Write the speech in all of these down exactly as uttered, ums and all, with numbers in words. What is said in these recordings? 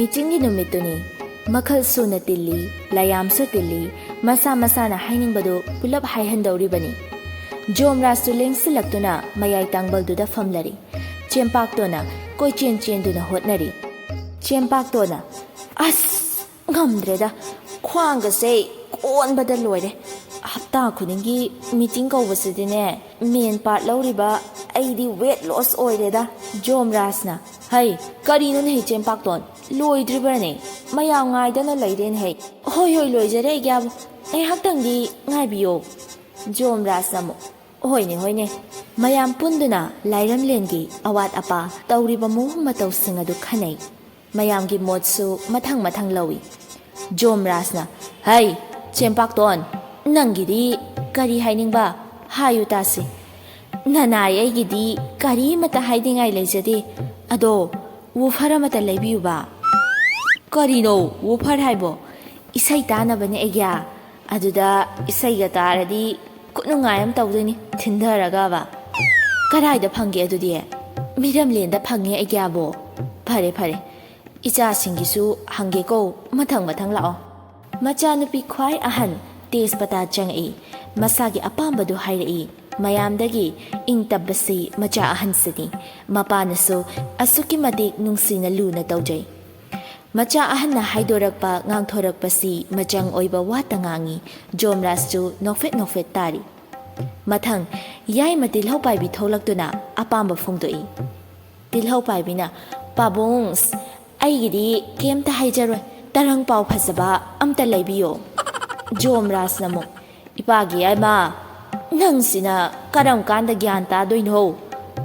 ꯃꯤꯇꯤꯡꯒꯤ ꯅꯨꯃꯤꯠꯇꯨꯅꯤ꯫ ꯃꯈꯜ ꯁꯨꯅ ꯇꯤꯜꯂꯤ, ꯂꯥꯌꯥꯝꯁꯨ ꯇꯤꯜꯂꯤ, ꯃꯁꯥ ꯃꯁꯥꯅ ꯍꯥꯏꯅꯤꯡꯕꯗꯨ ꯄꯨꯂꯞ ꯍꯥꯏꯍꯟꯗꯧꯔꯤꯕꯅꯤ꯫ ꯖꯣꯝꯔꯥꯖꯁꯨ ꯂꯦꯡꯁꯤꯜꯂꯛꯇꯨꯅ ꯃꯌꯥꯏ ꯇꯥꯡꯕꯜꯗꯨꯗ ꯐꯝꯂꯔꯤ꯫ ꯆꯦꯝꯄꯥꯛꯇꯣꯅ ꯀꯣꯏꯆꯦꯟ ꯆꯦꯟꯗꯨꯅ ꯍꯣꯠꯅꯔꯤ꯫ ꯆꯦꯝꯄꯥꯛꯇꯣꯅ, "ꯑꯁ, ꯉꯝꯗ꯭ꯔꯦꯗ, ꯈ꯭ꯋꯥꯡꯒꯁꯦ ꯀꯣꯟꯕꯗ ꯂꯣꯏꯔꯦ꯫ ꯍꯞꯇꯥ ꯈꯨꯗꯤꯡꯒꯤ ꯃꯤꯇꯤꯡ ꯀꯧꯕꯁꯤꯗꯤꯅꯦ, ꯃꯦꯟ ꯄꯥꯔꯠ ꯂꯧꯔꯤꯕ ꯑꯩꯗꯤ ꯋꯦꯠ ꯂꯣꯁ ꯑꯣꯏꯔꯦꯗ꯫" ꯖꯣꯝꯔꯥꯖꯅ, "ꯍꯩ, ꯀꯔꯤꯅꯣꯅꯦ ꯍꯩ ꯆꯦꯝꯄꯥꯛꯇꯣꯟ? ꯂꯣꯏꯗ꯭ꯔꯤꯕ꯭ꯔꯅꯦ? ꯃꯌꯥꯝ ꯉꯥꯏꯗꯅ ꯂꯩꯔꯦꯅꯦ ꯍꯩ꯫" "ꯍꯣꯏ, ꯍꯣꯏ, ꯂꯣꯏꯖꯔꯦ ꯑꯩꯒꯤꯕꯨ꯫ ꯉꯥꯏꯍꯥꯛꯇꯪꯗꯤ ꯉꯥꯏꯕꯤꯌꯣ꯫" ꯖꯣꯝꯔꯥꯖꯅ ꯑꯃꯨꯛ, "ꯍꯣꯏꯅꯦ, ꯍꯣꯏꯅꯦ꯫" ꯃꯌꯥꯝ ꯄꯨꯟꯗꯨꯅ ꯂꯥꯏꯔꯝꯂꯦꯟꯒꯤ ꯑꯋꯥꯠ ꯑꯄꯥ ꯇꯧꯔꯤꯕ ꯃꯑꯣꯡ ꯃꯇꯧꯁꯤꯡ ꯑꯗꯨ ꯈꯟꯅꯩ꯫ ꯃꯌꯥꯝꯒꯤ ꯃꯣꯠꯁꯨ ꯃꯊꯪ ꯃꯊꯪ ꯂꯧꯏ꯫ ꯖꯣꯝꯔꯥꯖꯅ, "ꯍꯩ, ꯆꯦꯝꯄꯥꯛꯇꯣꯟ, ꯅꯪꯒꯤꯗꯤ ꯀꯔꯤ ꯍꯥꯏꯅꯤꯡꯕ? ꯍꯥꯏꯌꯨ ꯇꯥꯁꯤ꯫" "ꯅꯅꯥꯏ, ꯑꯩꯒꯤꯗꯤ ꯀꯔꯤꯃꯇ ꯍꯥꯏꯅꯤꯡꯉꯥꯏ ꯂꯩꯖꯗꯦ꯫ ꯑꯗꯣ ꯋꯨꯐꯔ ꯑꯃꯇ ꯂꯩꯕꯤꯌꯨꯕ꯫" "ꯀꯔꯤꯅꯣ ꯋꯨꯐꯔ ꯍꯥꯏꯕꯣ?" "ꯏꯁꯩ ꯇꯥꯅꯕꯅꯦ ꯑꯩꯒꯤ꯫ ꯑꯗꯨꯗ ꯏꯁꯩꯒ ꯇꯥꯔꯗꯤ ꯈꯨꯅꯨꯡꯉꯥꯏ ꯑꯃ ꯇꯧꯗꯣꯏꯅꯤ, ꯊꯤꯟꯊꯔꯒꯕ꯫" "ꯀꯗꯥꯏꯗ ꯐꯪꯒꯦ ꯑꯗꯨꯗꯤ?" "ꯃꯤꯔꯝꯂꯦꯟꯗ ꯐꯪꯉꯦ ꯑꯩꯒꯤꯕꯣ꯫" "ꯐꯔꯦ, ꯐꯔꯦ, ꯏꯆꯥꯁꯤꯡꯒꯤꯁꯨ ꯍꯪꯒꯦꯀꯣ, ꯃꯊꯪ ꯃꯊꯪ ꯂꯥꯛꯑꯣ꯫" ꯃꯆꯥꯅꯨꯄꯤ ꯈ꯭ꯋꯥꯏ ꯑꯍꯟ ꯇꯦꯖꯄꯇꯥ ꯆꯪꯉꯛꯏ꯫ ꯃꯁꯥꯒꯤ ꯑꯄꯥꯝꯕꯗꯨ ꯍꯥꯏꯔꯛꯏ꯫ ꯃꯌꯥꯝꯗꯒꯤ ꯏꯪ ꯇꯞꯄꯁꯤ ꯃꯆꯥ ꯑꯍꯟꯁꯤꯅꯤ꯫ ꯃꯄꯥꯅꯁꯨ ꯑꯁꯨꯛꯀꯤ ꯃꯇꯤꯛ ꯅꯨꯡꯁꯤꯅ ꯂꯨꯅ ꯇꯧꯖꯩ꯫ ꯃꯆꯥ ꯑꯍꯟꯅ ꯍꯥꯏꯗꯣꯔꯛꯄ, ꯉꯥꯡꯊꯣꯔꯛꯄꯁꯤ ꯃꯆꯪ ꯑꯣꯏꯕ ꯋꯥꯇ ꯉꯥꯡꯉꯤ꯫ ꯖꯣꯝꯔꯥꯖꯁꯨ ꯅꯣꯛꯐꯦꯠ ꯅꯣꯛꯐꯦꯠ ꯇꯥꯔꯤ꯫ ꯃꯊꯪ, ꯌꯥꯏꯃ ꯇꯤꯜꯍꯧ ꯄꯥꯏꯕꯤ ꯊꯣꯛꯂꯛꯇꯨꯅ ꯑꯄꯥꯝꯕ ꯐꯣꯡꯗꯣꯛꯏ꯫ ꯇꯤꯜꯍꯧ ꯄꯥꯏꯕꯤꯅ, "ꯄꯥꯕꯨꯡꯁ, ꯑꯩꯒꯤꯗꯤ ꯀꯩꯝꯇ ꯍꯥꯏꯖꯔꯣꯏ, ꯇꯔꯪ ꯄꯥꯎ ꯐꯖꯕ ꯑꯝꯇ ꯂꯩꯕꯤꯌꯣ꯫" ꯖꯣꯝꯔꯥꯖꯅ ꯑꯃꯨꯛ, "ꯏꯄꯥꯒꯤ ꯌꯥꯏꯃ, ꯅꯪꯁꯤꯅ ꯀꯔꯝ ꯀꯥꯟꯗ ꯒ꯭ꯌꯥꯟ ꯇꯥꯗꯣꯏꯅꯣ?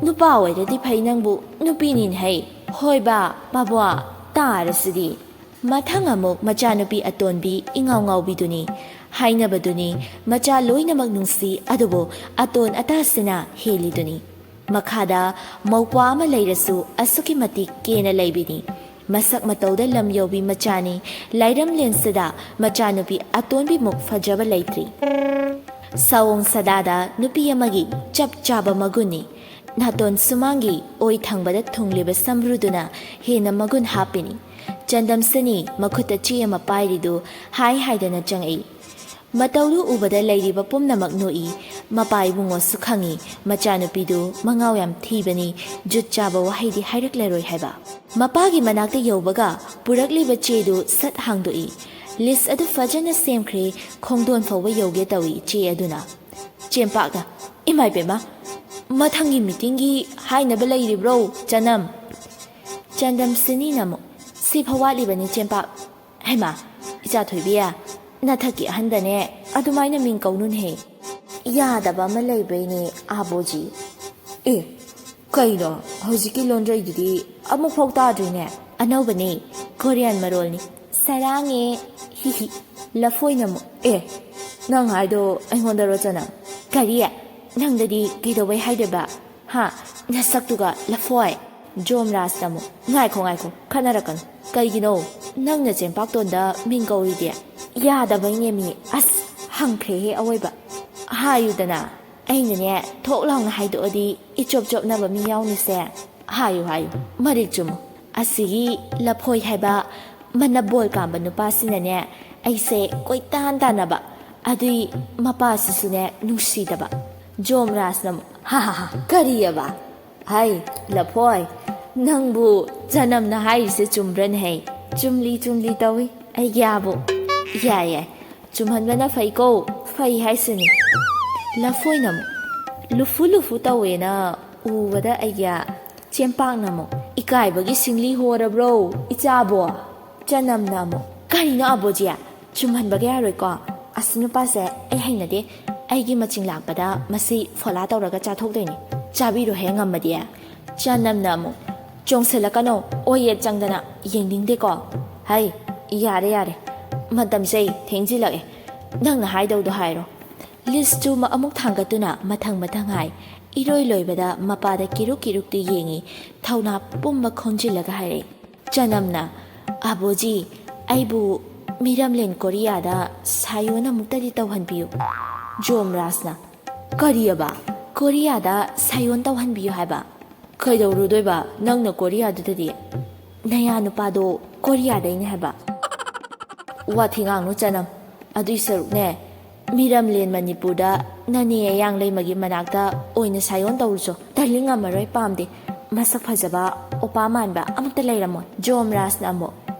ꯅꯨꯄꯥ ꯑꯣꯏꯔꯗꯤ ꯐꯩ ꯅꯪꯕꯨ, ꯅꯨꯄꯤꯅꯤꯅꯦ ꯍꯩ꯫" "ꯍꯣꯏꯕ, ꯄꯥꯕꯨꯡ, ꯇꯥꯔꯁꯤꯗꯤ꯫" ꯃꯊꯪ ꯑꯃꯨꯛ ꯃꯆꯥꯅꯨꯄꯤ ꯑꯇꯣꯟꯕꯤ ꯏꯉꯥꯎ ꯉꯥꯎꯕꯤꯗꯨꯅꯤ꯫ ꯍꯥꯏꯅꯕꯗꯨꯅꯤ, ꯃꯆꯥ ꯂꯣꯏꯅꯃꯛ ꯅꯨꯡꯁꯤ, ꯑꯗꯨꯕꯨ ꯑꯇꯣꯟ ꯑꯇꯥꯁꯤꯅ ꯍꯦꯜꯂꯤꯗꯨꯅꯤ꯫ ꯃꯈꯥꯗ ꯃꯧꯄ꯭ꯋꯥ ꯑꯃ ꯂꯩꯔꯁꯨ ꯑꯁꯨꯛꯀꯤ ꯃꯇꯤꯛ ꯀꯦꯅ ꯂꯩꯕꯤꯅꯤ꯫ ꯃꯁꯛ ꯃꯇꯧꯗ ꯂꯝ ꯌꯧꯕꯤ ꯃꯆꯥꯅꯤ꯫ ꯂꯥꯏꯔꯝꯂꯦꯟꯁꯤꯗ ꯃꯆꯥꯅꯨꯄꯤ ꯑꯇꯣꯟꯕꯤꯃꯨꯛ ꯐꯖꯕ ꯂꯩꯇ꯭ꯔꯤ꯫ ꯁꯑꯣꯡ ꯁꯥꯗꯥꯗ ꯅꯨꯄꯤ ꯑꯃꯒꯤ ꯆꯞ ꯆꯥꯕ ꯃꯒꯨꯟꯅꯤ꯫ ꯅꯥꯇꯣꯟ ꯁꯨꯃꯥꯡꯒꯤ ꯑꯣꯏ ꯊꯪꯕꯗ ꯊꯨꯡꯂꯤꯕ ꯁꯝꯕ꯭ꯔꯨꯗꯨꯅ ꯍꯦꯟꯅ ꯃꯒꯨꯟ ꯍꯥꯞꯄꯤꯅꯤ꯫ ꯆꯥꯟꯗꯝꯁꯅꯤ ꯃꯈꯨꯠꯇ ꯆꯦ ꯑꯃ ꯄꯥꯏꯔꯤꯗꯨ ꯍꯥꯏ ꯍꯥꯏꯗꯅ ꯆꯪꯉꯛꯏ꯫ ꯃꯇꯧꯗꯨ ꯎꯕꯗ ꯂꯩꯔꯤꯕ ꯄꯨꯝꯅꯃꯛ ꯅꯣꯛꯏ꯫ ꯃꯄꯥ ꯏꯕꯨꯡꯉꯣꯁꯨ ꯈꯪꯏ, ꯃꯆꯥꯅꯨꯄꯤꯗꯨ ꯃꯉꯥꯎ ꯌꯥꯝ ꯊꯤꯕꯅꯤ, ꯖꯨꯠ ꯆꯥꯕ ꯋꯥꯍꯩꯗꯤ ꯍꯥꯏꯔꯛꯂꯔꯣꯏ ꯍꯥꯏꯕ꯫ ꯃꯄꯥꯒꯤ ꯃꯅꯥꯛꯇ ꯌꯧꯕꯒ ꯄꯨꯔꯛꯂꯤꯕ ꯆꯦꯗꯨ ꯁꯠ ꯍꯥꯡꯗꯣꯛꯏ꯫ ꯂꯤꯁ ꯑꯗꯨ ꯐꯖꯅ ꯁꯦꯝꯈ꯭ꯔꯦ, ꯈꯣꯡꯗꯣꯟ ꯐꯥꯎꯕ ꯌꯧꯒꯦ ꯇꯧꯏ ꯆꯦ ꯑꯗꯨꯅ꯫ ꯆꯦꯝꯄꯥꯛꯅ, "ꯏꯃꯥ ꯏꯕꯦꯝꯃ, ꯃꯊꯪꯒꯤ ꯃꯤꯇꯤꯡꯒꯤ ꯍꯥꯏꯅꯕ ꯂꯩꯔꯤꯕ꯭ꯔꯣ, ꯆꯅꯝ?" ꯆꯥꯟꯗꯝꯁꯅꯤꯅ ꯑꯃꯨꯛ, "ꯁꯤ ꯐꯥꯎ ꯋꯥꯠꯂꯤꯕꯅꯤ, ꯆꯦꯝꯄꯥꯛ꯫ ꯍꯩꯃꯥ, ꯏꯆꯥ ꯊꯣꯏꯕꯤ, ꯅꯊꯛꯀꯤ ꯑꯍꯟꯗꯅꯦ ꯑꯗꯨꯃꯥꯏꯅ ꯃꯤꯡ ꯀꯧꯅꯨꯅꯦꯍꯦ꯫ ꯌꯥꯗꯕ ꯑꯃ ꯂꯩꯕꯩꯅꯦ, ꯑꯥꯕꯣꯖꯤ꯫" "ꯑꯦ, ꯀꯩꯅꯣ, ꯍꯧꯖꯤꯛꯀꯤ ꯂꯣꯟꯗ꯭ꯔꯩꯗꯨꯗꯤ ꯑꯃꯨꯛ ꯐꯥꯎ ꯇꯥꯗ꯭ꯔꯤꯅꯦ꯫" "ꯑꯅꯧꯕꯅꯦ, ꯀꯣꯔꯤꯌꯥꯟ ꯃꯔꯣꯜꯅꯤ꯫ ꯁꯔꯥꯡꯉꯦ, ꯍꯤꯍꯤ꯫" ꯂꯐꯣꯏꯅ ꯑꯃꯨꯛ, "ꯑꯦ, ꯅꯪ ꯍꯥꯏꯗꯣ ꯑꯩꯉꯣꯟꯗꯔꯣ, ꯆꯅꯝ?" "ꯀꯔꯤ? ꯅꯪꯗꯗꯤ ꯀꯩꯗꯧꯕꯩ ꯍꯥꯏꯗꯣꯏꯕ? ꯍꯥ? ꯅꯁꯛꯇꯨꯒ, ꯂꯐꯣꯏ!" ꯖꯣꯝꯔꯥꯖꯅ ꯑꯃꯨꯛ, "ꯉꯥꯏꯈꯣ, ꯉꯥꯏꯈꯣ, ꯈꯠꯅꯔꯛꯀꯅꯨ꯫ ꯀꯩꯒꯤꯅꯣ ꯅꯪꯅ ꯆꯦꯝꯄꯥꯛꯇꯣꯟꯗ ꯃꯤꯡ ꯀꯧꯔꯤꯗꯤ?" "ꯌꯥꯗꯕꯩꯅꯦ ꯃꯤ꯫ ꯑꯁ, ꯍꯪꯈ꯭ꯔꯦꯍꯦ ꯑꯋꯣꯏꯕ꯫ ꯍꯥꯏꯌꯨꯗꯅ꯫ ꯑꯩꯅꯅꯦ, ꯊꯣꯛ ꯂꯥꯎꯅ ꯍꯥꯏꯗꯣꯛꯑꯗꯤ ꯏꯆꯣꯞ ꯆꯣꯞꯅꯕ ꯃꯤ ꯌꯥꯎꯅꯤꯁꯦ꯫ ꯍꯥꯏꯌꯨ, ꯍꯥꯏꯌꯨ, ꯃꯔꯤꯛ ꯆꯨꯝꯃꯨ꯫ ꯑꯁꯤꯒꯤ ꯂꯐꯣꯏ ꯍꯥꯏꯕ ꯃꯅꯕꯣꯜ ꯀꯥꯝꯕ ꯅꯨꯄꯥꯁꯤꯅꯅꯦ, ꯑꯩꯁꯦ ꯀꯣꯏꯇꯥꯟ ꯇꯥꯟꯅꯕ, ꯑꯗꯨꯏ ꯃꯄꯥꯁꯤꯁꯨꯅꯦ ꯅꯨꯡꯁꯤꯗꯕ꯫" ꯖꯣꯝꯔꯥꯖꯅ ꯑꯃꯨꯛ, "ꯍꯥ ꯍꯥ ꯍꯥ, ꯀꯔꯤꯑꯕ? ꯍꯩ, ꯂꯐꯣꯏ, ꯅꯪꯕꯨ ꯆꯅꯝꯅ ꯍꯥꯏꯔꯤꯁꯦ ꯆꯨꯝꯕ꯭ꯔꯅꯦ ꯍꯩ?" "ꯆꯨꯝꯂꯤ ꯆꯨꯝꯂꯤ ꯇꯧꯏ ꯑꯩꯒꯤ ꯑꯥꯕꯨ꯫" "ꯌꯥꯏ ꯌꯥꯏ, ꯆꯨꯝꯍꯟꯕꯅ ꯐꯩꯀꯣ, ꯐꯩ ꯍꯥꯏꯁꯤꯅꯤ꯫" ꯂꯐꯣꯏꯅ ꯑꯃꯨꯛ, "ꯂꯨꯐꯨ ꯂꯨꯐꯨ ꯇꯧꯋꯦꯅ ꯎꯕꯗ ꯑꯩꯒꯤ ꯆꯦꯝꯄꯥꯛꯅ ꯑꯃꯨꯛ, "ꯏꯀꯥꯏꯕꯒꯤ ꯁꯤꯡꯂꯤ ꯍꯣꯔꯕ꯭ꯔꯣ, ꯏꯆꯥꯕꯣ?" ꯆꯅꯝꯅ ꯑꯃꯨꯛ, "ꯀꯔꯤꯅꯣ ꯑꯕꯣꯖꯤ? ꯆꯨꯝꯍꯟꯕꯒ ꯌꯥꯔꯣꯏꯀꯣ꯫ ꯑꯁꯤ ꯅꯨꯄꯥꯁꯦ ꯑꯩ ꯍꯩꯅꯗꯦ꯫ ꯑꯩꯒꯤ ꯃꯆꯤꯡ ꯂꯥꯛꯄꯗ ꯃꯁꯤ ꯐꯣꯂꯥ ꯇꯧꯔꯒ ꯆꯥꯊꯣꯛꯇꯣꯏꯅꯤ꯫ ꯆꯥꯕꯤꯔꯣꯍꯦ ꯉꯝꯃꯗꯤ꯫" ꯆꯅꯝꯅ ꯑꯃꯨꯛ, "ꯆꯣꯡꯁꯤꯜꯂꯛꯀꯅꯣ, ꯑꯣꯏ ꯌꯦꯠ ꯆꯪꯗꯅ, ꯌꯦꯡꯅꯤꯡꯗꯦꯀꯣ꯫ ꯍꯩ, ꯌꯥꯔꯦ ꯌꯥꯔꯦ, ꯃꯇꯝꯁꯦ ꯊꯦꯡꯖꯤꯜꯂꯛꯑꯦ꯫ ꯅꯪꯅ ꯍꯥꯏꯗꯧꯗꯣ ꯍꯥꯏꯔꯣ꯫" ꯂꯤꯁꯇꯨ ꯑꯃꯨꯛ ꯊꯥꯡꯒꯠꯇꯨꯅ ꯃꯊꯪ ꯃꯊꯪ ꯍꯥꯏ꯫ ꯏꯔꯣꯏ ꯂꯣꯏꯕꯗ ꯃꯄꯥꯗ ꯀꯤꯔꯨꯛ ꯀꯤꯔꯨꯛꯇꯨ ꯌꯦꯡꯉꯤ꯫ ꯊꯧꯅꯥ ꯄꯨꯝꯕ ꯈꯣꯝꯖꯤꯜꯂꯒ ꯍꯥꯏꯔꯛꯏ꯫ ꯆꯅꯝꯅ, "ꯑꯕꯣꯖꯤ, ꯑꯩꯕꯨ ꯃꯤꯔꯝꯂꯦꯟ ꯀꯣꯔꯤꯌꯥꯗ ꯁꯥꯌꯣꯟ ꯑꯃꯨꯛꯇꯗꯤ ꯇꯧꯍꯟꯕꯤꯌꯨ꯫" ꯖꯣꯝꯔꯥꯖꯅ, "ꯀꯔꯤꯑꯕ? ꯀꯣꯔꯤꯌꯥꯗ ꯁꯥꯏꯑꯣꯟ ꯇꯧꯍꯟꯕꯤꯌꯨ ꯍꯥꯏꯕ? ꯀꯩꯗꯧꯔꯨꯗꯣꯏꯕ ꯅꯪꯅ ꯀꯣꯔꯤꯌꯥꯗꯨꯗꯗꯤ? ꯅꯌꯥ ꯅꯨꯄꯥꯗꯣ ꯀꯣꯔꯤꯌꯥꯗꯩꯅꯦ ꯍꯥꯏꯕ? ꯋꯥꯊꯤ ꯉꯥꯡꯅꯨ ꯆꯅꯝ꯫ ꯑꯗꯨꯏ ꯁꯔꯨꯛꯅꯦ, ꯃꯤꯔꯝꯂꯦꯟ ꯃꯅꯤꯄꯨꯔꯗ ꯅꯅꯦ ꯑꯌꯥꯡ ꯂꯩꯃꯒꯤ ꯃꯅꯥꯛꯇ ꯑꯣꯏꯅ ꯁꯥꯏꯑꯣꯟ ꯇꯧꯔꯨꯆꯣ꯫ ꯇꯜꯂꯤ, ꯉꯝꯃꯔꯣꯏ, ꯄꯥꯝꯗꯦ꯫ ꯃꯁꯛ ꯐꯖꯕ ꯑꯣꯄꯥ ꯃꯥꯟꯕ ꯑꯃꯠꯇ ꯂꯩꯔꯝꯃꯣꯏ꯫ ꯖꯣꯝ ꯔꯥꯖꯅ ꯑꯃꯨꯛ,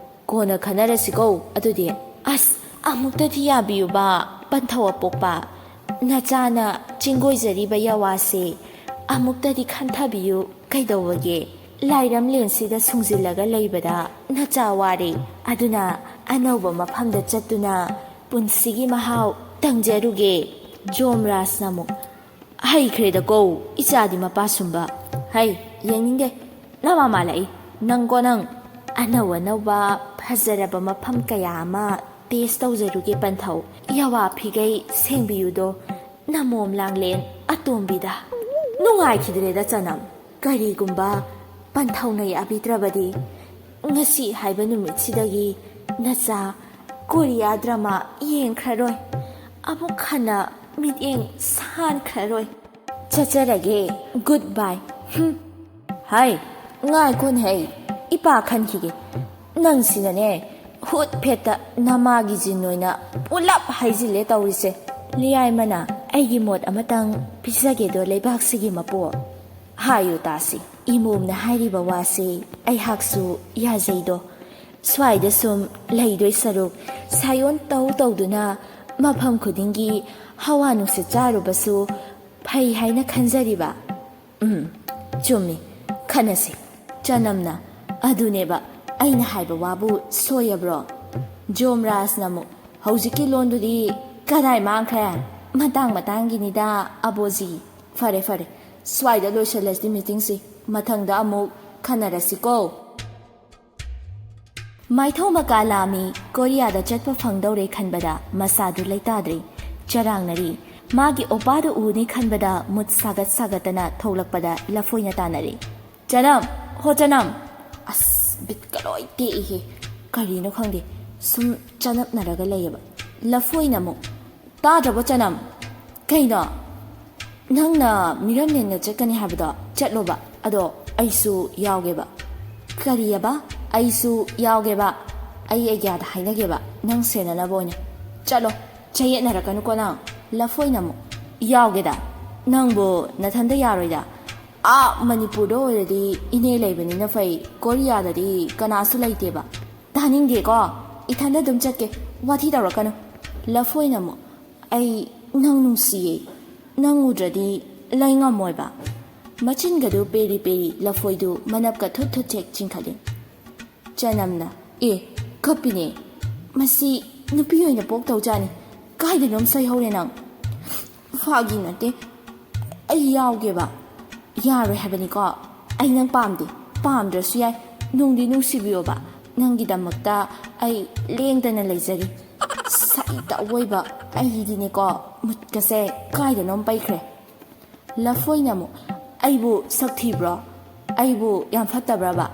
"ꯀꯣꯟꯅ ꯈꯟꯅꯔꯁꯤꯀꯣ ꯑꯗꯨꯗꯤ꯫ ꯑꯁ, ꯑꯃꯨꯛꯇꯗꯤ ꯌꯥꯕꯤꯌꯨꯕ, ꯄꯟꯊꯧ ꯑꯄꯣꯛꯄ꯫ ꯅꯆꯥꯅ ꯆꯤꯡꯒꯣꯏꯖꯔꯤꯕ ꯌꯥꯋꯥꯁꯦ ꯑꯃꯨꯛꯇꯗꯤ ꯈꯟꯊꯕꯤꯌꯨ꯫ ꯀꯩꯗꯧꯕꯒꯦ? ꯂꯥꯏꯔꯝꯂꯦꯟꯁꯤꯗ ꯁꯨꯡꯖꯤꯜꯂꯒ ꯂꯩꯕꯗ ꯅꯆꯥ ꯋꯥꯔꯦ꯫ ꯑꯗꯨꯅ ꯑꯅꯧꯕ ꯃꯐꯝꯗ ꯆꯠꯇꯨꯅ ꯄꯨꯟꯁꯤꯒꯤ ꯃꯍꯥꯎ ꯇꯪꯖꯔꯨꯒꯦ"꯫ ꯖꯣꯝ ꯔꯥꯖꯅ ꯑꯃꯨꯛ, "ꯍꯩꯈ꯭ꯔꯦꯗꯀꯣ, ꯏꯆꯥꯗꯤ ꯃꯄꯥ ꯁꯨꯝꯕ꯫ ꯍꯩ, ꯌꯦꯡꯅꯤꯡꯗꯦ꯫ ꯅꯃꯥ ꯃꯥꯜꯂꯛꯏ꯫ ꯅꯪꯀꯣ ꯅꯪ꯫ ꯑꯅꯧ ꯑꯅꯧꯕ ꯐꯖꯔꯕ ꯃꯐꯝ ꯀꯌꯥ ꯑꯃ ꯇꯦꯁ ꯇꯧꯖꯔꯨꯒꯦ ꯄꯟꯊꯧ꯫ ꯌꯥꯋꯥ ꯐꯤꯒꯩ ꯁꯦꯡꯕꯤꯌꯨꯗꯣ ꯅꯃꯣꯝ ꯂꯥꯡꯂꯦꯟ ꯑꯇꯣꯝꯕꯤꯗ"꯫ ꯅꯨꯡꯉꯥꯏꯈꯤꯗ꯭ꯔꯦꯗ ꯆꯅꯝ꯫ ꯀꯔꯤꯒꯨꯝꯕ ꯄꯟꯊꯧꯅ ꯌꯥꯕꯤꯗ꯭ꯔꯕꯗꯤ ꯉꯁꯤ ꯍꯥꯏꯕ ꯅꯨꯃꯤꯠꯁꯤꯗꯒꯤ ꯅꯆꯥ ꯀꯣꯔꯤꯌꯥ ꯗ꯭ꯔꯃꯥ ꯌꯦꯡꯈ꯭ꯔꯔꯣꯏ꯫ ꯑꯃꯨꯛ ꯍꯟꯅ ꯃꯤꯠꯌꯦꯡ ꯁꯥꯟꯈ꯭ꯔꯔꯣꯏ꯫ ꯆꯠꯆꯔꯒꯦ꯫ ꯒꯨꯗ ꯕꯥꯏ꯫ ꯍꯨꯝ꯫ ꯍꯥꯏ, ꯉꯥꯏꯈꯣꯅꯦ ꯍꯩ, ꯏꯄꯥ ꯈꯟꯈꯤꯒꯦ꯫ ꯅꯪꯁꯤꯅꯅꯦ, ꯍꯨꯠ ꯐꯦꯠꯇ ꯅꯃꯥꯒꯤ ꯖꯤꯟ ꯑꯣꯏꯅ ꯄꯨꯂꯞ ꯍꯩꯖꯤꯜꯂꯦ ꯇꯧꯔꯤꯁꯦ꯫ ꯂꯤꯌꯥꯏꯃꯅ, "ꯑꯩꯒꯤ ꯃꯣꯠ ꯑꯃꯇꯪ ꯄꯤꯖꯒꯦꯗꯣ ꯂꯩꯕꯥꯛꯁꯤꯒꯤ ꯃꯄꯨ"꯫ ꯍꯥꯏꯌꯨ ꯇꯥꯁꯤ, ꯏꯃꯣꯝꯅ ꯍꯥꯏꯔꯤꯕ ꯋꯥꯁꯤ ꯑꯩꯍꯥꯛꯁꯨ ꯌꯥꯖꯩꯗꯣ꯫ ꯁ꯭ꯋꯥꯏꯗ ꯁꯨꯝ ꯂꯩꯗꯣꯏ ꯁꯔꯨꯛ ꯁꯥꯏꯑꯣꯟ ꯇꯧ ꯇꯧꯗꯨꯅ ꯃꯐꯝ ꯈꯨꯗꯤꯡꯒꯤ ꯍꯋꯥ ꯅꯨꯡꯁꯤꯠ ꯆꯥꯔꯨꯕꯁꯨ ꯐꯩ ꯍꯥꯏꯅ ꯈꯟꯖꯔꯤꯕ꯫ ꯎꯝ, ꯆꯨꯝꯃꯤ, ꯈꯟꯅꯁꯤ꯫ ꯆꯅꯝꯅ, "ꯑꯗꯨꯅꯦꯕ ꯑꯩꯅ ꯍꯥꯏꯕ ꯋꯥꯕꯨ ꯁꯣꯏꯌꯕ꯭ꯔꯣ?" ꯖꯣꯝ ꯔꯥꯖꯅ ꯑꯃꯨꯛ, "ꯍꯧꯖꯤꯛꯀꯤ ꯂꯣꯟꯗꯨꯗꯤ ꯀꯗꯥꯏ ꯃꯥꯡꯈ꯭ꯔꯦ? ꯃꯇꯥꯡ ꯃꯇꯥꯡꯒꯤꯅꯤꯗ, ꯑꯕꯣꯖꯤ꯫ ꯐꯔꯦ, ꯐꯔꯦ, ꯁ꯭ꯋꯥꯏꯗ ꯂꯣꯏꯁꯤꯜꯂꯁꯤ ꯃꯤꯇꯤꯡꯁꯤ꯫ ꯃꯊꯪꯗ ꯑꯃꯨꯛ ꯈꯟꯅꯔꯁꯤꯀꯣ"꯫ ꯃꯥꯏꯊꯧ ꯃꯀꯥ ꯂꯥꯝꯃꯤ ꯀꯣꯔꯤꯌꯥꯗ ꯆꯠꯄ ꯐꯪꯗꯧꯔꯦ ꯈꯟꯕꯗ ꯃꯁꯥꯗꯨ ꯂꯩꯇꯥꯗ꯭ꯔꯤ꯫ ꯆꯔꯥꯡꯅꯔꯤ꯫ ꯃꯥꯒꯤ ꯑꯣꯄꯥꯗꯨ ꯎꯅꯤ ꯈꯟꯕꯗ ꯃꯨꯠ ꯁꯥꯒꯠ ꯁꯥꯒꯠꯇꯅ ꯊꯣꯛꯂꯛꯄꯗ ꯂꯐꯣꯏꯅ ꯇꯥꯟꯅꯔꯤ꯫ "ꯆꯅꯝ! ꯍꯣ ꯆꯅꯝ!" ꯑꯁ, ꯕꯤꯠꯀ ꯂꯣꯏ ꯇꯦꯛꯏꯍꯦ꯫ ꯀꯔꯤꯅꯣ ꯈꯪꯗꯦ, ꯁꯨꯝ ꯆꯅꯞꯅꯔꯒ ꯂꯩꯌꯦꯕ꯫ ꯂꯐꯣꯏꯅ ꯑꯃꯨꯛ, "ꯇꯥꯗ꯭ꯔꯕꯣ ꯆꯅꯝ?" "ꯀꯩꯅꯣ?" ꯅꯪꯅ ꯃꯤꯔꯝꯂꯦꯟꯗ ꯆꯠꯀꯅꯤ ꯍꯥꯏꯕꯗꯣ ꯆꯠꯂꯣꯕ, ꯑꯗꯣ ꯑꯩꯁꯨ ꯌꯥꯎꯒꯦꯕ꯫ ꯀꯔꯤꯑꯕ? ꯑꯩꯁꯨ ꯌꯥꯎꯒꯦꯕ꯫ ꯑꯩ ꯑꯩꯒ꯭ꯌꯥꯗ ꯍꯥꯏꯅꯒꯦꯕ, ꯅꯪ ꯁꯦꯟꯅꯅꯕ ꯑꯣꯏꯅ꯫ ꯆꯠꯂꯣ, ꯆꯌꯦꯠꯅꯔꯛꯀꯅꯨꯀꯣ ꯅꯪ꯫ ꯂꯐꯣꯏꯅ ꯑꯃꯨꯛ, ꯌꯥꯎꯒꯦꯗ꯫ ꯅꯪꯕꯨ ꯅꯊꯟꯗ ꯌꯥꯔꯣꯏꯗ꯫ ꯑꯥ ꯃꯅꯤꯄꯨꯔꯗ ꯑꯣꯏꯔꯗꯤ ꯏꯅꯦ ꯂꯩꯕꯅꯤꯅ ꯐꯩ, ꯀꯣꯔꯤꯌꯥꯗꯗꯤ ꯀꯅꯥꯁꯨ ꯂꯩꯇꯦꯕ꯫ ꯇꯥꯅꯤꯡꯗꯦꯀꯣ, ꯏꯊꯟꯗ ꯑꯗꯨꯝ ꯆꯠꯀꯦ, ꯋꯥꯊꯤ ꯇꯧꯔꯛꯀꯅꯨ꯫ ꯂꯐꯣꯏꯅ ꯑꯃꯨꯛ, ꯑꯩ ꯅꯪ ꯅꯨꯡꯁꯤꯌꯦ, ꯅꯪ ꯎꯗ꯭ꯔꯗꯤ ꯂꯩ ꯉꯝꯃꯣꯏꯕ꯫ ꯃꯆꯤꯟꯒꯗꯨ ꯄꯦꯔꯤ ꯄꯦꯔꯤ ꯂꯐꯣꯏꯗꯨ ꯃꯅꯞꯀ ꯊꯨꯠ ꯊꯨꯠ ꯍꯦꯛ ꯆꯤꯡꯈꯠꯂꯤ꯫ ꯆꯅꯝꯅ, ꯑꯦ, ꯀꯞꯄꯤꯅꯦ꯫ ꯃꯁꯤ ꯅꯨꯄꯤ ꯑꯣꯏꯅ ꯄꯣꯛꯇꯧꯖꯥꯠꯅꯤ꯫ ꯀꯥꯏꯗꯅꯣꯝ ꯁꯣꯏꯍꯧꯔꯦ ꯅꯪ꯫ ꯐꯥꯒꯤ ꯅꯠꯇꯦ, ꯑꯩ ꯌꯥꯎꯒꯦꯕ꯫ ꯌꯥꯔꯣꯏ ꯍꯥꯏꯕꯅꯤꯀꯣ, ꯑꯩ ꯅꯪ ꯄꯥꯝꯗꯦ꯫ ꯄꯥꯝꯗ꯭ꯔꯁꯨ ꯌꯥꯏ, ꯅꯨꯡꯗꯤ ꯅꯨꯡꯁꯤꯕꯤꯌꯣꯕ꯫ ꯅꯪꯒꯤꯗꯃꯛꯇ ꯑꯩ ꯂꯦꯡꯗꯅ ꯂꯩꯖꯔꯤ꯫ ꯁꯥꯏꯗ ꯑꯋꯣꯏꯕ, ꯑꯩꯗꯤꯅꯦꯀꯣ, ꯃꯨꯠꯀꯁꯦ ꯀꯥꯏꯗꯅꯣꯝ ꯄꯩꯈ꯭ꯔꯦ꯫ ꯂꯐꯣꯏꯅ ꯑꯃꯨꯛ, ꯑꯩꯕꯨ ꯁꯛ ꯊꯤꯕ꯭ꯔꯣ? ꯑꯩꯕꯨ ꯌꯥꯝ ꯐꯠꯇꯕ꯭ꯔꯕ?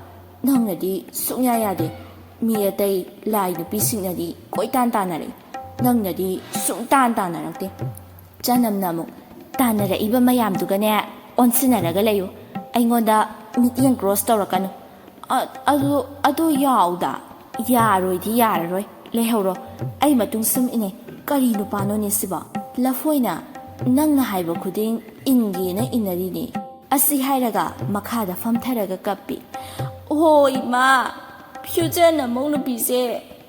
ꯅꯪꯅꯗꯤ ꯁꯨꯡꯌꯥ ꯌꯥꯗꯦ꯫ ꯃꯤ ꯑꯇꯩ ꯂꯥꯏ ꯅꯨꯄꯤꯁꯤꯡꯅꯗꯤ ꯀꯣꯏꯇꯥꯟ ꯇꯥꯟꯅꯔꯛꯏ, ꯅꯪꯅꯗꯤ ꯁꯨꯡꯇꯥꯟ ꯇꯥꯟꯅꯔꯛꯇꯦ꯫ ꯆꯅꯝꯅ ꯑꯃꯨꯛ, ꯇꯥꯟꯅꯔꯛꯏꯕ ꯃꯌꯥꯝꯗꯨꯒꯅꯦ ꯑꯣꯟꯁꯤꯟꯅꯔꯒ ꯂꯩꯌꯨ, ꯑꯩꯉꯣꯟꯗ ꯃꯤꯠꯌꯦꯡ ꯀ꯭ꯔꯣꯁ ꯇꯧꯔꯛꯀꯅꯨ꯫ ꯑ-, ꯑꯗꯨ, ꯑꯗꯨ ꯌꯥꯎꯗ꯫ ꯌꯥꯔꯣꯏꯗꯤ ꯌꯥꯔꯔꯣꯏ, ꯂꯩꯍꯧꯔꯣ꯫ ꯑꯩ ꯃꯇꯨꯡ ꯁꯨꯝ ꯏꯅꯩ꯫ ꯀꯔꯤ ꯅꯨꯄꯥꯅꯣꯅꯦ ꯁꯤꯕꯣ? ꯂꯐꯣꯏꯅ, ꯅꯪꯅ ꯍꯥꯏꯕ ꯈꯨꯗꯤꯡ ꯏꯟꯒꯦꯅ ꯏꯟꯅꯔꯤꯅꯦ꯫ ꯑꯁꯤ ꯍꯥꯏꯔꯒ ꯃꯈꯥꯗ ꯐꯝꯊꯔꯒ ꯀꯞꯄꯤ꯫ ꯑꯣ ꯏꯃꯥ, ꯐ꯭ꯌꯨꯆꯔ ꯅꯃꯧ ꯅꯨꯄꯤꯁꯦ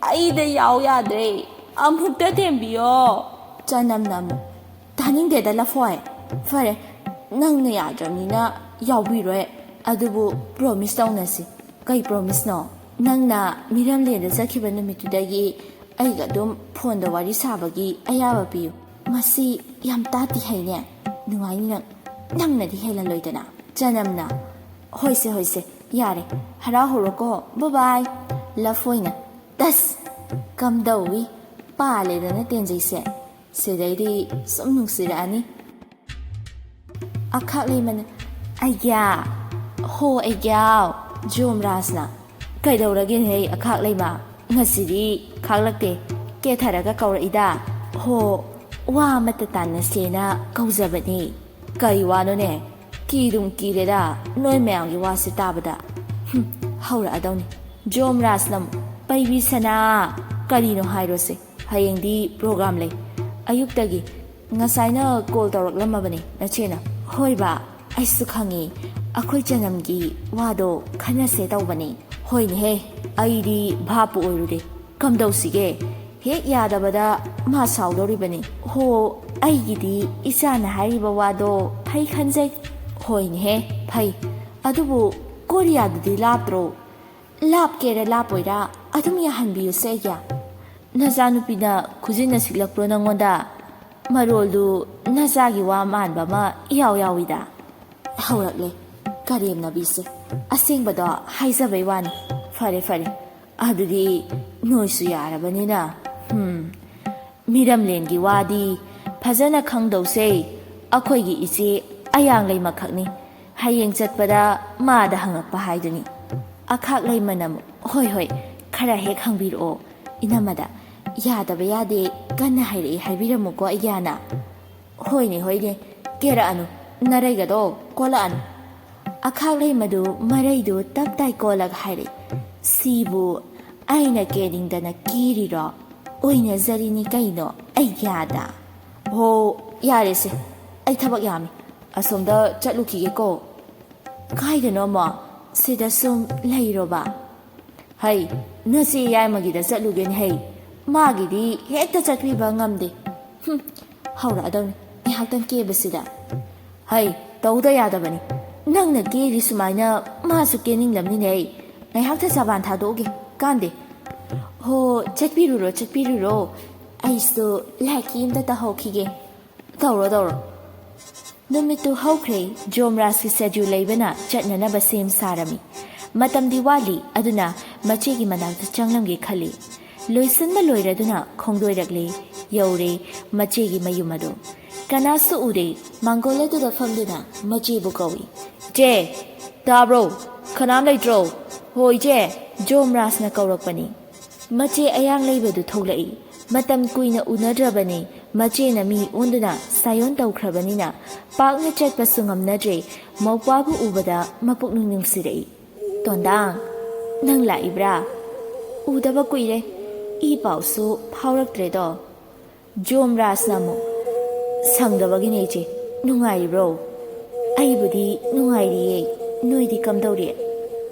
ꯑꯩꯗ ꯌꯥꯎ ꯌꯥꯗ꯭ꯔꯦ, ꯑꯃꯨꯛꯇ ꯊꯦꯝꯕꯤꯌꯣ꯫ ꯆꯅꯝꯅ ꯑꯃꯨꯛ, ꯇꯥꯅꯤꯡꯗꯦꯗ ꯂꯐꯣꯏ꯫ ꯐꯔꯦ, ꯅꯪꯅ ꯌꯥꯗ꯭ꯔꯕꯅꯤꯅ ꯌꯥꯎꯕꯤꯔꯣꯏ, ꯑꯗꯨꯕꯨ ꯄ꯭ꯔꯣꯃꯤꯁ ꯇꯧꯅꯁꯤ꯫ ꯀꯩ ꯄ꯭ꯔꯣꯃꯤꯁꯅꯣ? ꯅꯪꯅ ꯃꯤꯔꯝꯂꯦꯟꯗ ꯆꯠꯈꯤꯕ ꯅꯨꯃꯤꯠꯇꯨꯗꯒꯤ ꯑꯩꯒ ꯑꯗꯨꯝ ꯐꯣꯟꯗ ꯋꯥꯔꯤ ꯁꯥꯕꯒꯤ ꯑꯌꯥꯕ ꯄꯤꯌꯨ꯫ ꯃꯁꯤ ꯌꯥꯝ ꯇꯥꯠꯇꯤ ꯍꯩꯅꯦ꯫ ꯅꯨꯡꯉꯥꯏꯅꯤ ꯅꯪ꯫ ꯅꯪꯅꯗꯤ ꯍꯦꯜꯂꯜꯂꯣꯏꯗꯅ꯫ ꯆꯅꯝꯅ, ꯍꯣꯏꯁꯦ, ꯍꯣꯏꯁꯦ, ꯌꯥꯔꯦ, ꯍꯔꯥꯎꯍꯧꯔꯣꯀꯣ, ꯕꯥꯏ ꯕꯥꯏ꯫ ꯂꯐꯣꯏꯅ, ꯇꯁ! ꯀꯝꯗꯧꯏ? ꯄꯥꯜꯂꯦꯗꯅ ꯇꯦꯟꯖꯩꯁꯦ꯫ ꯁꯤꯗꯩꯗꯤ ꯁꯨꯝ ꯅꯨꯡꯁꯤꯔꯛꯑꯅꯤ꯫ ꯑꯈꯥꯛ ꯂꯩꯃꯅ, ꯑꯩꯒ꯭ꯌꯥ! ꯍꯣ ꯑꯩꯒ꯭ꯌꯥꯎ! ꯖꯣꯝꯔꯥꯖꯅ, ꯀꯩꯗꯧꯔꯒꯦꯅꯦ ꯑꯈꯥꯛ ꯂꯩꯃ? ꯉꯁꯤꯗꯤ ꯈꯥꯛꯂꯛꯇꯦ, ꯀꯦꯊꯔꯒ ꯀꯧꯔꯛꯏꯗ꯫ ꯍꯣ, ꯋꯥ ꯑꯃꯠꯇ ꯇꯥꯟꯅꯁꯦꯅ ꯀꯧꯖꯕꯅꯤ꯫ ꯀꯩ ꯋꯥꯅꯣꯅꯦ? ꯀꯤꯗꯨꯝ ꯀꯤꯔꯦꯗ ꯅꯣꯏ ꯃꯌꯥꯝꯒꯤ ꯋꯥꯁꯦ ꯇꯥꯕꯗ꯫ ꯍꯨꯝ, ꯍꯧꯔꯛꯑꯗꯧꯅꯤ꯫ ꯖꯣꯝ ꯔꯥꯖꯅ ꯑꯃꯨꯛ, "ꯄꯩꯕꯤ ꯁꯅꯥ, ꯀꯔꯤꯅꯣ ꯍꯥꯏꯔꯣꯁꯦ? ꯍꯌꯦꯡꯗꯤ ꯄ꯭ꯔꯣꯒ꯭ꯔꯥꯝ ꯂꯩ꯫ ꯑꯌꯨꯛꯇꯒꯤ ꯉꯁꯥꯏꯅ ꯀꯣꯜ ꯇꯧꯔꯛꯂꯝꯃꯕꯅꯦ ꯅꯆꯦꯅ꯫" "ꯍꯣꯏ ꯕꯥ, ꯑꯩꯁꯨ ꯈꯪꯉꯤ꯫ ꯑꯩꯈꯣꯏ ꯆꯅꯝꯒꯤ ꯋꯥꯗꯣ ꯈꯟꯅꯁꯦ ꯇꯧꯕꯅꯤ꯫" "ꯍꯣꯏꯅꯦꯍꯦ, ꯑꯩꯗꯤ ꯚꯥꯞꯄꯨ ꯑꯣꯏꯔꯨꯔꯦ꯫ ꯀꯝꯗꯧꯁꯤꯒꯦ? ꯍꯦꯛ ꯌꯥꯗꯕꯗ ꯃꯥ ꯁꯥꯎꯗꯧꯔꯤꯕꯅꯤ꯫" "ꯍꯣ, ꯑꯩꯒꯤꯗꯤ ꯏꯆꯥꯅ ꯍꯥꯏꯔꯤꯕ ꯋꯥꯗꯣ ꯐꯩ ꯈꯟꯖꯩ꯫" "ꯍꯣꯏꯅꯦꯍꯦ, ꯐꯩ꯫ ꯑꯗꯨꯕꯨ ꯀꯣꯔꯤꯌꯥꯗꯨꯗꯤ ꯂꯥꯞꯇ꯭ꯔꯣ?" "ꯂꯥꯞꯀꯦꯔꯥ ꯂꯥꯞꯄꯣꯏꯔꯥ ꯑꯗꯨꯝ ꯌꯥꯍꯟꯕꯤꯌꯨꯁꯦ ꯑꯩꯒꯤ꯫ ꯅꯆꯥꯅꯨꯄꯤꯅ ꯈꯨꯖꯤꯟꯅ ꯁꯤꯛꯂꯛꯄ꯭ꯔꯣ ꯅꯪꯉꯣꯟꯗ? ꯃꯔꯣꯜꯗꯨ ꯅꯆꯥꯒꯤ ꯋꯥ ꯃꯥꯟꯕ ꯑꯃ ꯏꯌꯥꯎ ꯌꯥꯎꯏꯗ꯫" ꯍꯧꯔꯛꯂꯦ ꯀꯔꯦꯝꯅꯕꯤꯁꯦ꯫ "ꯑꯁꯦꯡꯕꯗꯣ ꯍꯥꯏꯖꯕꯩ ꯋꯥꯅꯤ꯫" "ꯐꯔꯦ, ꯐꯔꯦ꯫ ꯑꯗꯨꯗꯤ ꯅꯣꯏꯁꯨ ꯌꯥꯔꯕꯅꯤꯅ꯫" "ꯍꯨꯝ, ꯃꯤꯔꯝꯂꯦꯟꯒꯤ ꯋꯥꯗꯤ ꯐꯖꯅ ꯈꯪꯗꯧꯁꯦ꯫ ꯑꯩꯈꯣꯏꯒꯤ ꯏꯆꯦ ꯑꯌꯥꯡꯂꯩꯃꯈꯛꯅꯤ꯫ ꯍꯌꯦꯡ ꯆꯠꯄꯗ ꯃꯥꯗ ꯍꯪꯉꯛꯄ ꯍꯥꯏꯗꯨꯅꯤ꯫" ꯑꯈꯥꯛꯂꯩꯃꯅ ꯑꯃꯨꯛ, "ꯍꯣꯏ, ꯍꯣꯏ, ꯈꯔ ꯍꯦꯛ ꯍꯪꯕꯤꯔꯛꯑꯣ ꯏꯅꯝꯃꯗ꯫ ꯌꯥꯗꯕ ꯌꯥꯗꯦ, ꯀꯟꯅ ꯍꯥꯏꯔꯛꯑꯦ ꯍꯥꯏꯕꯤꯔꯝꯃꯨꯀꯣ ꯑꯩꯒꯤ ꯍꯥꯟꯅ꯫" "ꯍꯣꯏꯅꯦ, ꯍꯣꯏꯅꯦ, ꯀꯦꯔꯛꯑꯅꯨ, ꯅꯔꯩꯒꯗꯣ ꯀꯣꯜꯂꯛꯑꯅꯨ꯫" ꯑꯈꯥꯛꯂꯩꯃꯗꯨ ꯃꯔꯩꯗꯨ ꯇꯞ ꯇꯥꯏ ꯀꯣꯜꯂꯒ ꯍꯥꯏꯔꯛꯏ, "ꯁꯤꯕꯨ ꯑꯩꯅ ꯀꯦꯅꯤꯡꯗꯅ ꯀꯦꯔꯤꯔꯣ? ꯑꯣꯏꯅꯖꯔꯤꯅꯤ ꯀꯩꯅꯣ ꯑꯩꯒꯤ ꯑꯥꯗ꯫" "ꯍꯣ, ꯌꯥꯔꯦꯁꯦ, ꯑꯩ ꯊꯕꯛ ꯌꯥꯝꯃꯤ, ꯑꯁꯣꯝꯗ ꯆꯠꯂꯨꯈꯤꯒꯦꯀꯣ꯫" "ꯀꯥꯏꯗꯅꯣ ꯑꯃꯨꯛ? ꯁꯤꯗ ꯁꯨꯝ ꯂꯩꯔꯣꯕ?" "ꯍꯩ, ꯅꯆꯦ ꯌꯥꯏꯃꯒꯤꯗ ꯆꯠꯂꯨꯒꯦꯅꯦ ꯍꯩ꯫ ꯃꯥꯒꯤꯗꯤ ꯍꯦꯛꯇ ꯆꯠꯄꯤꯕ ꯉꯝꯗꯦ꯫" "ꯍꯨꯝ, ꯍꯧꯔꯛꯑꯗꯧꯅꯤ ꯉꯥꯏꯍꯥꯛꯇꯪ ꯀꯦꯕꯁꯤꯗ꯫" "ꯍꯩ, ꯇꯧꯗ ꯌꯥꯗꯕꯅꯤ꯫ ꯅꯪꯅ ꯀꯦꯔꯤ ꯁꯨꯃꯥꯏꯅ ꯃꯥꯁꯨ ꯀꯦꯅꯤꯡꯂꯝꯅꯤꯅꯦ ꯑꯩ꯫ ꯉꯥꯏꯍꯥꯛꯇ ꯆꯕꯥꯟ ꯊꯥꯗꯣꯛꯎꯒꯦ, ꯀꯥꯟꯗꯦ꯫" "ꯍꯣ, ꯆꯠꯄꯤꯔꯨꯔꯣ, ꯆꯠꯄꯤꯔꯨꯔꯣ꯫ ꯑꯩꯁꯨ ꯂꯥꯏꯀꯤ ꯑꯝꯇ ꯇꯧꯍꯧꯈꯤꯒꯦ꯫" "ꯇꯧꯔꯣ, ꯇꯧꯔꯣ꯫" ꯅꯨꯃꯤꯠꯇꯨ ꯍꯧꯈ꯭ꯔꯦ꯫ ꯖꯣꯝꯔꯥꯖꯀꯤ ꯁꯦꯗ꯭ꯌꯨꯜ ꯂꯩꯕꯅ ꯆꯠꯅꯅꯕ ꯁꯦꯝ ꯁꯥꯔꯝꯃꯤ꯫ ꯃꯇꯝꯗꯤ ꯋꯥꯠꯂꯤ, ꯑꯗꯨꯅ ꯃꯆꯦꯒꯤ ꯃꯅꯥꯛꯇ ꯆꯪꯂꯝꯒꯦ ꯈꯜꯂꯤ꯫ ꯂꯣꯏꯁꯤꯟꯕ ꯂꯣꯏꯔꯗꯨꯅ ꯈꯣꯡꯗꯣꯏꯔꯛꯂꯦ꯫ ꯌꯧꯔꯦ ꯃꯆꯦꯒꯤ ꯃꯌꯨꯝ ꯑꯗꯨ꯫ ꯀꯅꯥꯁꯨ ꯎꯗꯦ꯫ ꯃꯥꯡꯒꯣꯜ ꯑꯗꯨꯗ ꯐꯝꯗꯨꯅ ꯃꯆꯦꯕꯨ ꯀꯧꯏ꯫ "ꯆꯦ, ꯇꯥꯕ꯭ꯔꯣ? ꯀꯅꯥꯝ ꯂꯩꯇ꯭ꯔꯣ?" "ꯍꯣ ꯏꯆꯦ, ꯖꯣꯝꯔꯥꯖꯅ ꯀꯧꯔꯛꯄꯅꯤ꯫" ꯃꯆꯦ ꯑꯌꯥꯡ ꯂꯩꯕꯗꯨ ꯊꯣꯛꯂꯛꯏ꯫ ꯃꯇꯝ ꯀꯨꯏꯅ ꯎꯅꯗ꯭ꯔꯕꯅꯤ꯫ ꯃꯆꯦꯅ ꯃꯤ ꯑꯣꯟꯗꯨꯅ ꯁꯥꯏꯑꯣꯟ ꯇꯧꯈ꯭ꯔꯕꯅꯤꯅ ꯄꯥꯛꯅ ꯆꯠꯄꯁꯨ ꯉꯝꯅꯗ꯭ꯔꯦ꯫ ꯃꯧꯄ꯭ꯋꯥꯕꯨ ꯎꯕꯗ ꯃꯄꯨꯛꯅꯤꯡ ꯅꯨꯡꯁꯤꯔꯛꯏ꯫ "ꯇꯣꯟꯗꯥꯡ, ꯅꯪ ꯂꯥꯛꯏꯕ꯭ꯔꯥ? ꯎꯗꯕ ꯀꯨꯏꯔꯦ꯫ ꯏ ꯄꯥꯎꯁꯨ ꯐꯥꯎꯔꯛꯇ꯭ꯔꯦꯗꯣ?" ꯖꯣꯝ ꯔꯥꯖꯅ ꯑꯃꯨꯛ, "ꯁꯪꯗꯕꯒꯤꯅꯦ ꯏꯆꯦ꯫ ꯅꯨꯡꯉꯥꯏꯔꯤꯕ꯭ꯔꯣ?" "ꯑꯩꯕꯨꯗꯤ ꯅꯨꯡꯉꯥꯏꯔꯤꯌꯦ꯫ ꯅꯣꯏꯗꯤ ꯀꯝꯗꯧꯔꯤ?"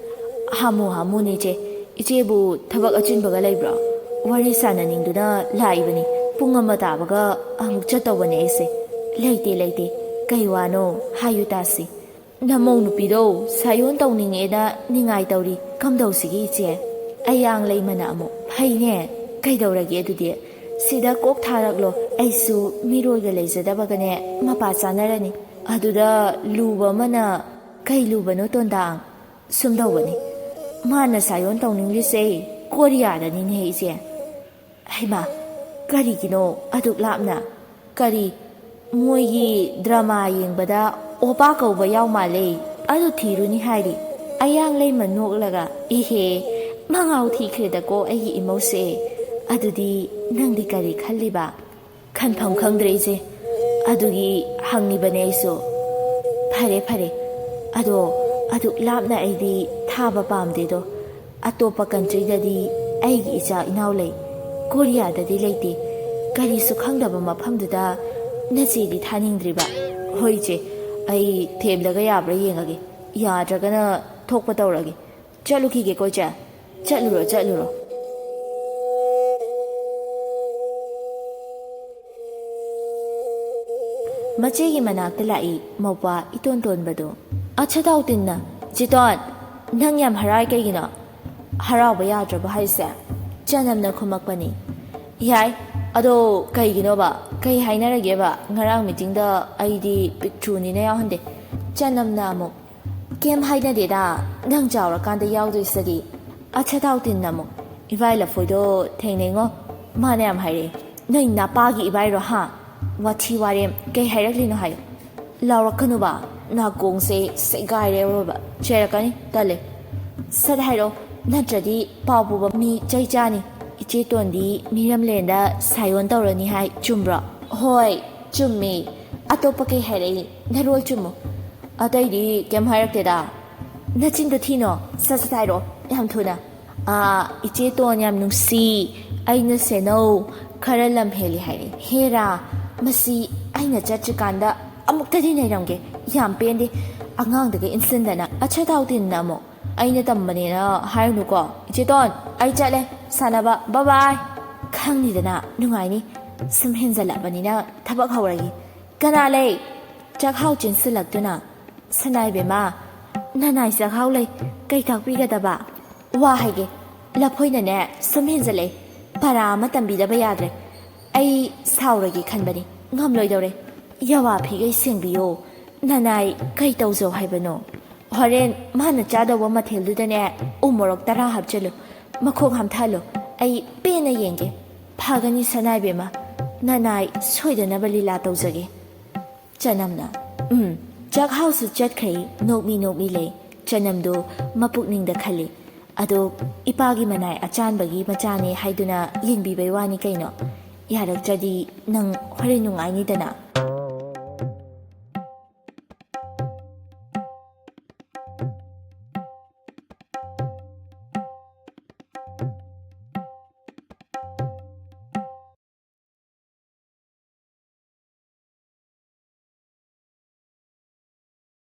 "ꯍꯥꯃꯨ ꯍꯥꯃꯨꯅꯦ ꯏꯆꯦ꯫ ꯏꯆꯦꯕꯨ ꯊꯕꯛ ꯑꯆꯤꯟꯕꯒ ꯂꯩꯕ꯭ꯔꯣ? ꯋꯥꯔꯤ ꯁꯥꯟꯅꯅꯤꯡꯗꯨꯅ ꯂꯥꯛꯏꯕꯅꯤ꯫ ꯄꯨꯡ ꯑꯃ ꯇꯥꯕꯒ ꯑꯃꯨꯛ ꯆꯠꯇꯧꯕꯅꯦ ꯑꯩꯁꯦ꯫" "ꯂꯩꯇꯦ, ꯂꯩꯇꯦ꯫ ꯀꯩ ꯋꯥꯅꯣ? ꯍꯥꯏꯌꯨ ꯇꯥꯁꯤ꯫" "ꯅꯃꯧ ꯅꯨꯄꯤꯗꯣ ꯁꯥꯌꯣꯟ ꯇꯧꯅꯤꯡꯉꯦꯅ ꯅꯤꯡꯉꯥꯏ ꯇꯧꯔꯤ꯫ ꯀꯝꯗꯧꯁꯤꯒꯦ ꯏꯆꯦ?" ꯑꯌꯥꯡ ꯂꯩꯃꯅ ꯑꯃꯨꯛ, "ꯐꯩꯅꯦ꯫ ꯀꯩꯗꯧꯔꯒꯦ ꯑꯗꯨꯗꯤ? ꯁꯤꯗ ꯀꯣꯛ ꯊꯥꯔꯛꯂꯣ꯫ ꯑꯩꯁꯨ ꯃꯤꯔꯣꯜꯒ ꯂꯩꯖꯗꯕꯒꯅꯦ ꯃꯄꯥ ꯆꯥꯅꯔꯅꯤ꯫ ꯑꯗꯨꯗ ꯂꯨꯕ ꯑꯃꯅ..." "ꯀꯩ ꯂꯨꯕꯅꯣ ꯇꯣꯟꯗꯥꯡ?" "ꯁꯨꯝꯗꯧꯕꯅꯤ꯫ ꯃꯥꯅ ꯁꯥꯌꯣꯟ ꯇꯧꯅꯤꯡꯂꯤꯁꯦ ꯀꯣꯔꯤꯌꯥꯗꯅꯤꯅꯦ ꯏꯆꯦ꯫" "ꯍꯩꯃꯥ, ꯀꯔꯤꯒꯤꯅꯣ ꯑꯗꯨꯛ ꯂꯥꯞꯅ?" "ꯀꯔꯤ, ꯃꯣꯏꯒꯤ ꯗ꯭ꯔꯃꯥ ꯌꯦꯡꯕꯗ ꯑꯣꯄꯥ ꯀꯧꯕ ꯌꯥꯎ ꯃꯥꯜꯂꯦ꯫ ꯑꯗꯨ ꯊꯤꯔꯨꯅꯤ ꯍꯥꯏꯔꯤ꯫" ꯑꯌꯥꯡ ꯂꯩꯃ ꯅꯣꯛꯂꯒ, "ꯏꯍꯦ, ꯃꯉꯥꯎ ꯊꯤꯈ꯭ꯔꯦꯗꯀꯣ ꯑꯩꯒꯤ ꯏꯃꯧꯁꯦ꯫ ꯑꯗꯨꯗꯤ ꯅꯪꯗꯤ ꯀꯔꯤ ꯈꯜꯂꯤꯕ?" "ꯈꯟꯐꯝ ꯈꯪꯗ꯭ꯔꯦ ꯏꯆꯦ꯫ ꯑꯗꯨꯒꯤ ꯍꯪꯉꯤꯕꯅꯦ ꯑꯩꯁꯨ꯫" "ꯐꯔꯦ, ꯐꯔꯦ꯫ ꯑꯗꯣ ꯑꯗꯨꯛ ꯂꯥꯞꯅ ꯑꯩꯗꯤ ꯊꯥꯕ ꯄꯥꯝꯗꯦꯗꯣ꯫ ꯑꯇꯣꯞꯄ ꯀꯟꯇ꯭ꯔꯤꯗꯗꯤ ꯑꯩꯒꯤ ꯏꯆꯥ ꯏꯅꯥꯎ ꯂꯩ꯫ ꯀꯣꯔꯤꯌꯥꯗꯗꯤ ꯂꯩꯇꯦ꯫ ꯀꯔꯤꯁꯨ ꯈꯪꯗꯕ ꯃꯐꯝꯗꯨꯗ ꯅꯆꯦꯗꯤ ꯊꯥꯅꯤꯡꯗ꯭ꯔꯤꯕ?" "ꯍꯣꯏ ꯏꯆꯦ, ꯑꯩ ꯊꯦꯝꯂꯒ ꯌꯥꯕ꯭ꯔꯥ ꯌꯦꯡꯉꯒꯦ꯫ ꯌꯥꯗ꯭ꯔꯒꯅ ꯊꯣꯛꯄ ꯇꯧꯔꯒꯦ꯫ ꯆꯠꯂꯨꯈꯤꯒꯦꯀꯣ ꯏꯆꯦ꯫ ꯆꯠꯂꯨꯔꯣ, ꯆꯠꯂꯨꯔꯣ꯫" ꯃꯆꯦꯒꯤ ꯃꯅꯥꯛꯇ ꯂꯥꯛꯏ ꯃꯧꯄ꯭ꯋꯥ ꯏꯇꯣꯟ ꯇꯣꯟꯕꯗꯨ꯫ "ꯑꯠꯁꯥ ꯇꯥꯎꯇꯤꯟꯅ, ꯆꯤꯇꯣꯟ, ꯅꯪ ꯌꯥꯝ ꯍꯔꯥꯎ ꯀꯩꯒꯤꯅꯣ?" "ꯍꯔꯥꯎꯕ ꯌꯥꯗ꯭ꯔꯕ ꯍꯥꯏꯁꯦ?" ꯆꯅꯝꯅ ꯈꯨꯝꯃꯛꯄꯅꯤ꯫ "ꯌꯥꯏ, ꯑꯗꯣ ꯀꯩꯒꯤꯅꯣꯕ? ꯀꯩ ꯍꯥꯏꯅꯔꯒꯦꯕ? ꯉꯔꯥꯡ ꯃꯤꯇꯤꯡꯗ ꯑꯩꯗꯤ ꯄꯤꯛꯇ꯭ꯔꯨꯅꯤꯅ ꯌꯥꯎꯍꯟꯗꯦ꯫" ꯆꯅꯝꯅ ꯑꯃꯨꯛ, "ꯀꯩꯝ ꯍꯥꯏꯅꯗꯦꯗ, ꯅꯪ ꯆꯥꯎꯔꯀꯥꯟꯗ ꯌꯥꯎꯗꯣꯏꯁꯤꯗꯤ꯫" ꯑꯠꯁꯥ ꯇꯥꯎꯇꯤꯟꯅ ꯑꯃꯨꯛ, "ꯏꯕꯥꯏ ꯂꯐꯣꯏꯗꯣ ꯊꯦꯡꯅꯩꯉꯣ, ꯃꯥꯅ ꯌꯥꯝ ꯍꯥꯏꯔꯛꯑꯦ꯫" "ꯅꯣꯏ ꯅꯄꯥꯒꯤ ꯏꯕꯥꯏꯔꯣ ꯍꯥ? ꯋꯥꯊꯤ ꯋꯥꯔꯦꯝ, ꯀꯩ ꯍꯥꯏꯔꯛꯂꯤꯅꯣ ꯍꯥꯏꯌꯨ꯫" "ꯂꯥꯎꯔꯛꯀꯅꯨꯕ, ꯅꯥꯀꯣꯡꯁꯦ ꯁꯦꯒꯥꯏꯔꯦ ꯑꯔꯣꯏꯕ꯫ ꯆꯩꯔꯛꯀꯅꯤ, ꯇꯜꯂꯦ꯫ ꯁꯠ ꯍꯥꯏꯔꯛꯑꯣ, ꯅꯠꯇ꯭ꯔꯗꯤ ꯄꯥꯎ ꯄꯨꯕ ꯃꯤ ꯆꯩ ꯆꯥꯅꯤ꯫" "ꯏꯆꯦ ꯇꯣꯟꯗꯤ ꯃꯤꯔꯝꯂꯦꯟꯗ ꯁꯥꯌꯣꯟ ꯇꯧꯔꯅꯤ ꯍꯥꯏ, ꯆꯨꯝꯕ꯭ꯔꯣ?" "ꯍꯣꯏ, ꯆꯨꯝꯃꯤ꯫ ꯑꯇꯣꯞꯄ ꯀꯩ ꯍꯥꯏꯔꯛꯏ? ꯅꯔꯣꯜ ꯆꯨꯝꯃꯨ꯫ ꯑꯇꯩꯗꯤ ꯀꯩꯝ ꯍꯥꯏꯔꯛꯇꯦꯗ꯫ ꯅꯆꯤꯟꯗꯣ ꯊꯤꯅꯣ, ꯁꯠ ꯁꯠ ꯍꯥꯏꯔꯛꯑꯣ, ꯌꯥꯝ ꯊꯨꯅ꯫ "ꯑꯥ, ꯏꯆꯦ ꯇꯣꯟ ꯌꯥꯝ ꯅꯨꯡꯁꯤ, ꯑꯩꯅ ꯁꯦꯟꯅꯧ, ꯈꯔ ꯂꯝ ꯍꯦꯜꯂꯤ" ꯍꯥꯏꯔꯛꯏ꯫ ꯍꯦꯔꯥ, ꯃꯁꯤ ꯑꯩꯅ ꯆꯠꯇ꯭ꯔꯤꯀꯥꯟꯗ ꯑꯃꯨꯛꯇꯗꯤ ꯅꯩꯔꯝꯒꯦ꯫ ꯌꯥꯝ ꯄꯦꯟꯗꯦ, ꯑꯉꯥꯡꯗꯒ ꯏꯟꯁꯤꯟꯗꯅ꯫ ꯑꯠꯁꯥ, ꯇꯥꯎ ꯇꯤꯟꯅ ꯑꯃꯨꯛ꯫ "ꯑꯩꯅ ꯇꯝꯕꯅꯦꯅ ꯍꯥꯏꯔꯨꯅꯨꯀꯣ꯫ ꯏꯆꯦ ꯇꯣꯟ, ꯑꯩ ꯆꯠꯂꯦ ꯁꯥꯟꯅꯕ, ꯕꯥꯏ ꯕꯥꯏ"꯫ ꯈꯪꯅꯤꯗꯅ, ꯅꯨꯡꯉꯥꯏꯅꯤ꯫ ꯁꯨꯝ ꯍꯦꯟꯖꯜꯂꯛꯑꯕꯅꯤꯅ ꯊꯕꯛ ꯍꯧꯔꯒꯦ꯫ "ꯀꯅꯥ ꯂꯩ?" ꯆꯥꯛꯍꯥꯎ ꯆꯦꯟꯁꯤꯜꯂꯛꯇꯨꯅ꯫ "ꯁꯅꯥꯏꯕꯦꯝꯃ, ꯅꯅꯥꯏ ꯆꯥꯛꯍꯥꯎ ꯂꯩ, ꯀꯩ ꯇꯥꯛꯄꯤꯒꯗꯕ?" "ꯋꯥ ꯍꯥꯏꯒꯦ, ꯂꯐꯣꯏꯅꯅꯦ ꯁꯨꯝ ꯍꯦꯟꯖꯜꯂꯛꯑꯦ, ꯄꯔꯥ ꯑꯃ ꯇꯝꯕꯤꯗꯕ ꯌꯥꯗ꯭ꯔꯦ꯫ ꯑꯩ ꯁꯥꯎꯔꯒꯦ ꯈꯟꯕꯅꯤ, ꯉꯝꯂꯣꯏꯗꯧꯔꯦ꯫ ꯌꯥꯋꯥ ꯐꯤꯒꯩ ꯁꯦꯡꯕꯤꯌꯣ, ꯅꯅꯥꯏ ꯀꯩ ꯇꯧꯖꯧ ꯍꯥꯏꯕꯅꯣ?" ꯍꯣꯔꯦꯟ ꯃꯥꯅ ꯆꯥꯗꯧꯕ ꯃꯊꯦꯜꯗꯨꯗꯅꯦ ꯎ ꯃꯣꯔꯣꯛ ꯇꯔꯥ ꯍꯥꯞꯆꯜꯂꯨ, ꯃꯈꯣꯡ ꯍꯥꯝꯊꯍꯜꯂꯨ, ꯑꯩ ꯄꯦꯟꯅ ꯌꯦꯡꯒꯦ꯫ "ꯐꯒꯅꯤ ꯁꯅꯥꯏꯕꯦꯝꯃ, ꯅꯅꯥꯏ ꯁꯣꯏꯗꯅꯕ ꯂꯤꯂꯥ ꯇꯧꯖꯒꯦ"꯫ ꯆꯅꯝꯅ, ꯎꯝ, ꯆꯥꯛꯍꯥꯎꯁꯨ ꯆꯠꯈ꯭ꯔꯦ, ꯅꯣꯛꯃꯤ ꯅꯣꯛꯃꯤ ꯂꯩ꯫ ꯆꯅꯝꯗꯨ ꯃꯄꯨꯛꯅꯤꯡꯗ ꯈꯜꯂꯤ, "ꯑꯗꯣ ꯏꯄꯥꯒꯤ ꯃꯅꯥꯏ ꯑꯆꯥꯟꯕꯒꯤ ꯃꯆꯥꯅꯦ ꯍꯥꯏꯗꯨꯅ ꯌꯦꯡꯕꯤꯕꯩ ꯋꯥꯅꯤ ꯀꯩꯅꯣ꯫ ꯌꯥꯔꯛꯇ꯭ꯔꯗꯤ ꯅꯪ ꯍꯣꯔꯦꯟ ꯅꯨꯡꯉꯥꯏꯅꯤꯗꯅ"꯫